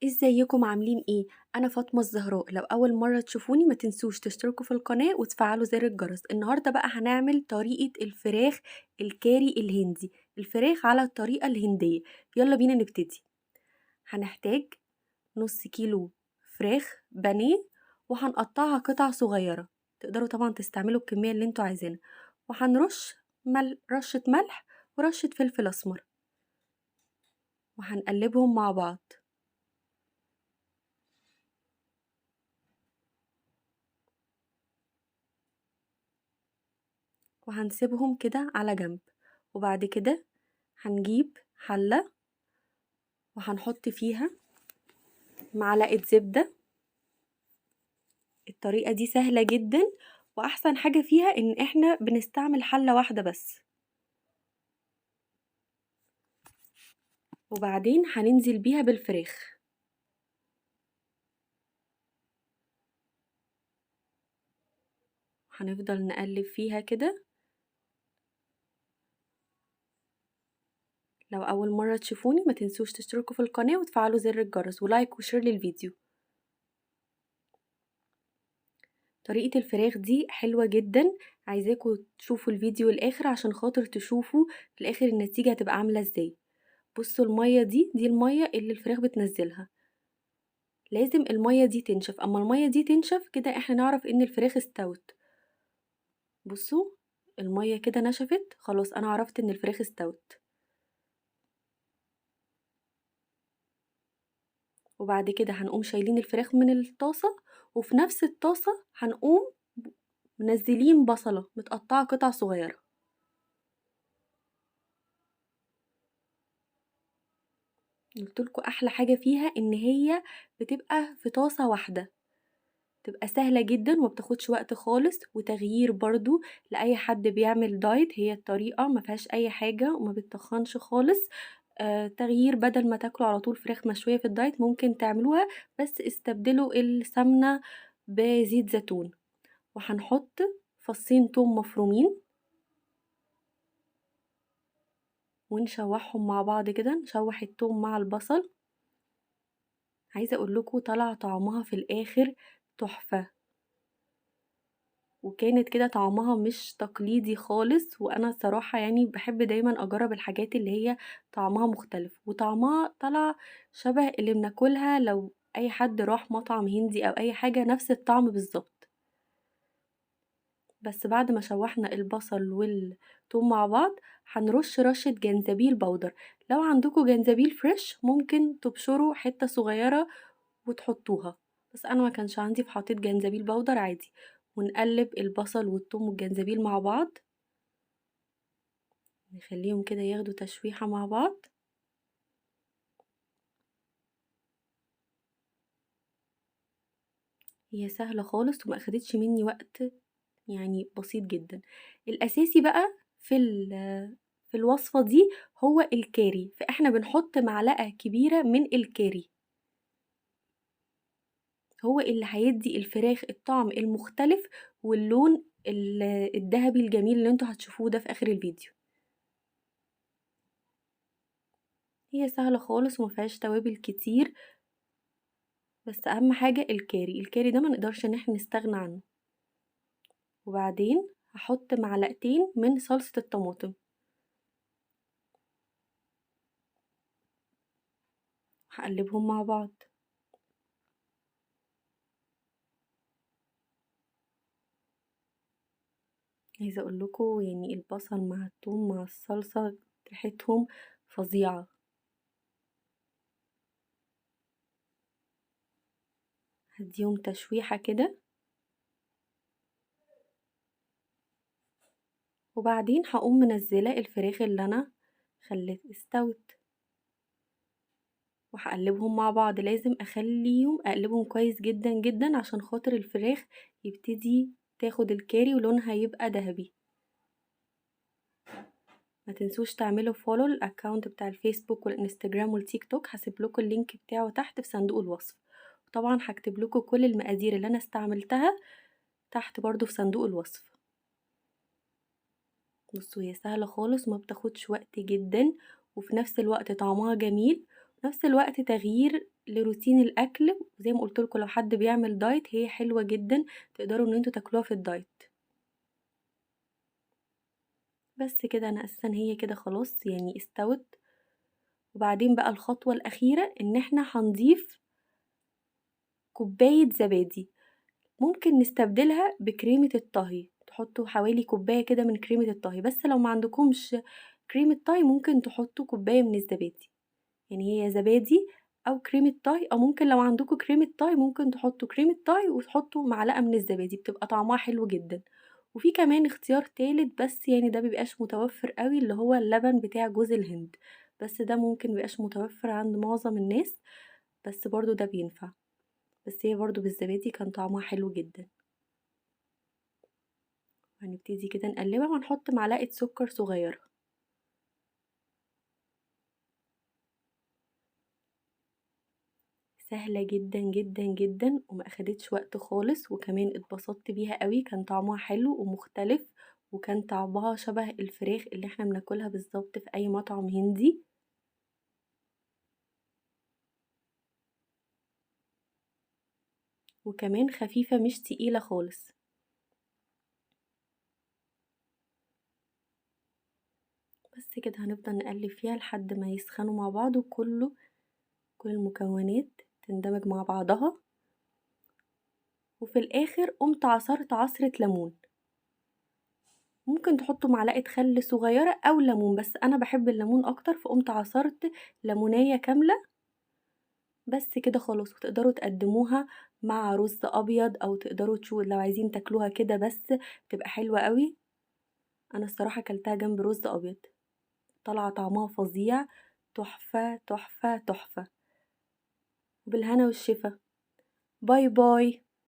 ازيكم عاملين ايه؟ انا فاطمة الزهراء. لو اول مرة تشوفوني ما تنسوش تشتركوا في القناة وتفعلوا زر الجرس. النهارده بقى هنعمل طريقه الفراخ الكاري الهندي، الفراخ على الطريقة الهندية. يلا بينا نبتدي. هنحتاج نص كيلو فراخ بانيه وهنقطعها قطع صغيرة، تقدروا طبعا تستعملوا الكمية اللي انتوا عايزينها. وهنرش رشه ملح ورشه فلفل اسمر وهنقلبهم مع بعض. وهنسيبهم كده على جنب. وبعد كده هنجيب حلة وهنحط فيها معلقة زبدة. الطريقة دي سهلة جدا، وأحسن حاجة فيها إن إحنا بنستعمل حلة واحدة بس. وبعدين هننزل بيها بالفراخ. هنفضل نقلب فيها كده. لو أول مرة تشوفوني ما تنسوش تشتركوا في القناة وتفعلوا زر الجرس و like و share للفيديو. طريقة الفراخ دي حلوة جدا، عايزاكم تشوفوا الفيديو الآخر عشان خاطر تشوفوا في الآخر النتيجة هتبقى عاملة ازاي. بصوا المية دي المية اللي الفراخ بتنزلها، لازم المية دي تنشف. أما المية دي تنشف كده احنا نعرف ان الفراخ استوت. بصوا المية كده نشفت، خلاص انا عرفت ان الفراخ استوت. وبعد كده هنقوم شايلين الفراخ من الطاسة، وفي نفس الطاسة هنقوم منزلين بصلة متقطعة قطع صغيرة. قلتلكوا احلى حاجة فيها ان هي بتبقى في طاسة واحدة، تبقى سهلة جدا وما بتاخدش وقت خالص، وتغيير برضو لأي حد بيعمل دايت. هي الطريقة ما فيهاش اي حاجة وما بتتخنش خالص. تغيير، بدل ما تاكلوا على طول فراخ مشوية في الدايت ممكن تعملوها، بس استبدلوا السمنة بزيت زيتون. وهنحط فصين توم مفرومين ونشوحهم مع بعض كده، نشوح التوم مع البصل. عايزة اقول لكم طلع طعمها في الاخر تحفة، وكانت كده طعمها مش تقليدي خالص. وانا صراحة يعني بحب دايما اجرب الحاجات اللي هي طعمها مختلف، وطعمها طلع شبه اللي بناكلها لو اي حد راح مطعم هندي او اي حاجة، نفس الطعم بالظبط. بس بعد ما شوحنا البصل والثوم مع بعض هنرش رشة جنزبيل powder. لو عندكم جنزبيل fresh ممكن تبشروا حتة صغيرة وتحطوها، بس انا ما كانش عندي فحطيت جنزبيل powder عادي. ونقلب البصل والثوم والجنزبيل مع بعض، نخليهم كده ياخدوا تشويحة مع بعض. هي سهلة خالص وما اخدتش مني وقت، يعني بسيط جدا. الاساسي بقى في الوصفة دي هو الكاري، فاحنا بنحط معلقة كبيرة من الكاري، هو اللي هيدي الفراخ الطعم المختلف واللون الذهبي الجميل اللي انتوا هتشوفوه ده في اخر الفيديو. هي سهلة خالص وما فيهاش توابل كتير، بس اهم حاجة الكاري. الكاري ده ما نقدرش ان احنا نستغنى عنه. وبعدين هحط معلقتين من صلصة الطماطم، هقلبهم مع بعض. عايزه اقول لكم يعني البصل مع الثوم مع الصلصه ريحتهم فظيعة. هديهم تشويحه كده، وبعدين هقوم منزله الفراخ اللي انا خليت استوت وهقلبهم مع بعض. لازم اقلبهم كويس جدا جدا عشان خاطر الفراخ يبتدي تاخد الكاري ولونها يبقى ذهبي. ما تنسوش تعملوا follow ال account بتاع الفيسبوك والانستجرام والتيك توك، هسيب لكم ال link بتاعه تحت في صندوق الوصف. وطبعا هكتب لكم كل المقادير اللي انا استعملتها تحت برضو في صندوق الوصف. بصوا هي سهلة خالص وما بتاخدش وقت جدا، وفي نفس الوقت طعمها جميل، في نفس الوقت تغيير لروتين الاكل، وزي ما قلت لكم لو حد بيعمل diet هي حلوة جدا، تقدروا ان انتوا تاكلوها في ال diet. بس كده انا اساسا هي كده خلاص يعني استوت. وبعدين بقى الخطوة الاخيرة ان احنا هنضيف كوباية زبادي، ممكن نستبدلها بكريمه الطهي، تحطوا حوالي كوباية كده من كريمة الطهي، بس لو ما عندكمش كريمة طهي ممكن تحطوا كوباية من الزبادي، يعني هي زبادي او كريمة طهي، او ممكن لو عندكم كريمة طهي ممكن تحطوا كريمة طهي وتحطوا معلقه من الزبادي، بتبقى طعمها حلو جدا. وفي كمان اختيار تالت بس يعني ده مبيبقاش متوفر قوي، اللي هو اللبن بتاع جوز الهند، بس ده ممكن مبيبقاش متوفر عند معظم الناس، بس برضو ده بينفع. بس هي برضو بالزبادي كان طعمها حلو جدا. هنبتدي كده نقلبها وهنحط معلقة سكر صغيرة. سهلة جدا جدا جدا وما اخدتش وقت خالص، وكمان اتبسطت بيها قوي، كان طعمها حلو ومختلف، وكان طعمها شبه الفراخ اللي احنا بناكلها بالظبط في اي مطعم هندي. وكمان خفيفة مش تقيلة خالص. بس كده هنفضل نقلب فيها لحد ما يسخنوا مع بعض، وكله كل المكونات تندمج مع بعضها. وفي الاخر قمت عصرت عصرة ليمون، ممكن تحطوا معلقة خل صغيرة او ليمون، بس انا بحب الليمون اكتر فقمت عصرت ليمونية كاملة. بس كده خلاص، وتقدروا تقدموها مع رز ابيض، او تقدروا تشوفوا لو عايزين تاكلوها كده بس، بتبقى حلوة قوي. انا الصراحة اكلتها جنب رز ابيض، طالعة طعمها فظيع، تحفة تحفة تحفة. بالهنا والشفا. bye bye.